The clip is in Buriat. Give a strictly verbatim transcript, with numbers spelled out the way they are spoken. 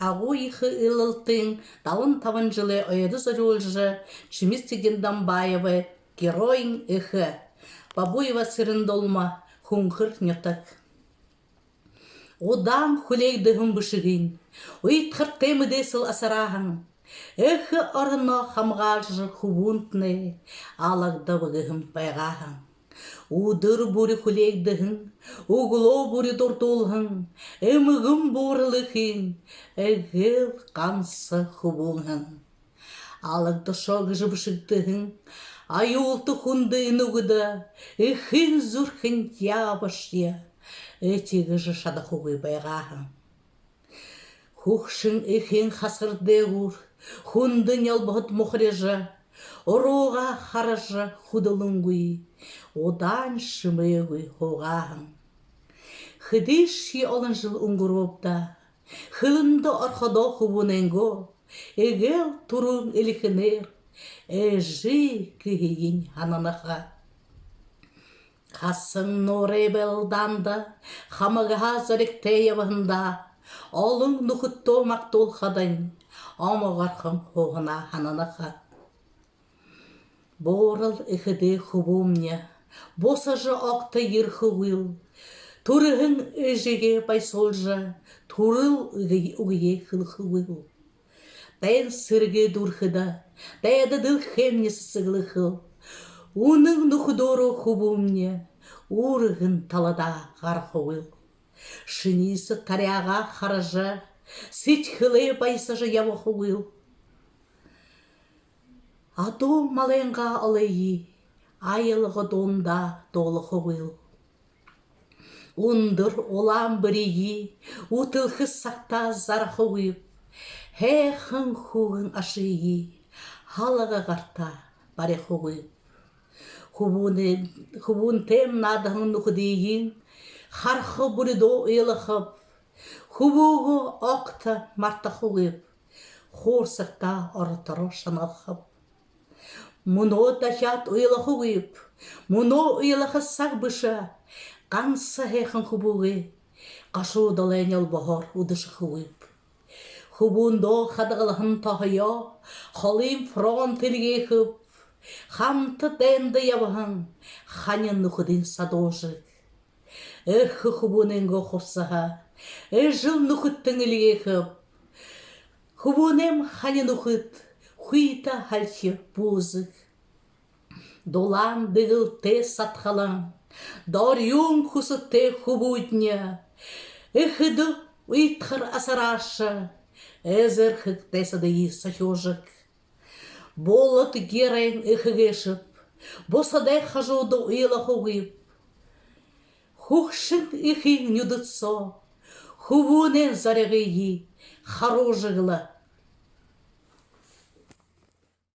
Агуу ехэ Илалтын далан табан жэлэй ойдо зорюулжа, Чимит-Цыден Дамбаевай «Геройн эхэ», Бабуева Цырен-Долма, «Хүнхэр нютаг». Удаан хүлеэгдэһэн бэшэгынь уйдхартай мэдээсэл асарһан, эхэ ороноо хамгаалжа хүбүүнтнай алагдаба гэһэн байгаа һэн. Үдэр бүри хүлеэгдэһэн, үглөө бүри дурдуулһан эмгэн буурал эхын эгээл ганса хүбүүн һэн. Алагдашоо гэжэ бэшэгдэһэн аюулта хүндэ энэ үгэдэ эхын зүрхэн яабашье этигэжэ шадахагүй байгаа һэн. Хүгшэн эхын хасар дээгүүр хүндэ нёлбоһод мухарижа, уруугаа хаража хүдэлэнгүй, удаан шэмээгүй һуугаа һэн. Хэдышье олон жэл үнгэрөөб даа, хэлэндэ орходоо хүбүүнэйнгөө эгээл түрүүн элихэнээр эжы гэһыень һананаха. Хасан нуурай байлдаанда хамагһаа зоригтой ябаһандаа олон нүхэдтөө магтуулхадань омогорхон һууһанаа һананаха. Буурал эхэдээ хүбүүмни бусажа огто ерэхэгүйл, түрэһэн эжыгээ баясуулжа, түрэл үгэ-, үгэеэ хэлэхэгүйл. Дайн сэрэгэй дүүрэхэдэ дайда дэлхэймни сэсэглэхэл. Үнэн нүхэдөөрөө хүбүүмни үргэн таладаа гарахагүйл. Шэниисэ таряагаа хаража, сэдьхэлээ баясажа ябахагүйл. Адуу малайнгаа олые аялга дуундаа дуулахагүйл. Үндэр улаан бэриие үтэлхэ сагтаа зарахагүйб. Һайхан хүүгэн ашые һалага гартаа барихагүйб. Хүбүүнэй-, хүбүүнтэйм наадаһан нүхэдыень хараха бүридөө уйлахаб. Хүбүүгээ огто мартахагүйб. Хуурсагтаа оротороо шаналхаб. Мүнөө дахяад уйлахагүйб. Мүнөө уйлаха саг бэшэ. Ганса һайхан хүбүүгээ гашуудалай нёлбоһоор үдэшэхэгүйб. Хүбүүндээ хадагалһан тоһоёо холын фронт эльгээхэб. Хамта дайнда ябаһан хани нүхэдынь садуужаг. Эрхэ хүбүүнэйнгөө хубсаһа эжэл нүхэдтэнь эльгээхэб. Хүбүүнэйм хани нүхэд хүйтэ һалхи буузаг. Дулаан дэгэлтэй садхалан, дорюун хүсэтэй хүбүүдни эхэдэ уйдхар асарааша, эзэрхэг дайсадые сохюужаг. Булад геройн эхэ гээшэб, бусадай хажууда уйлахагүйб. Хүгшэн эхын нюдэд соо хүбүүнэйм зоригые харуужаг лэ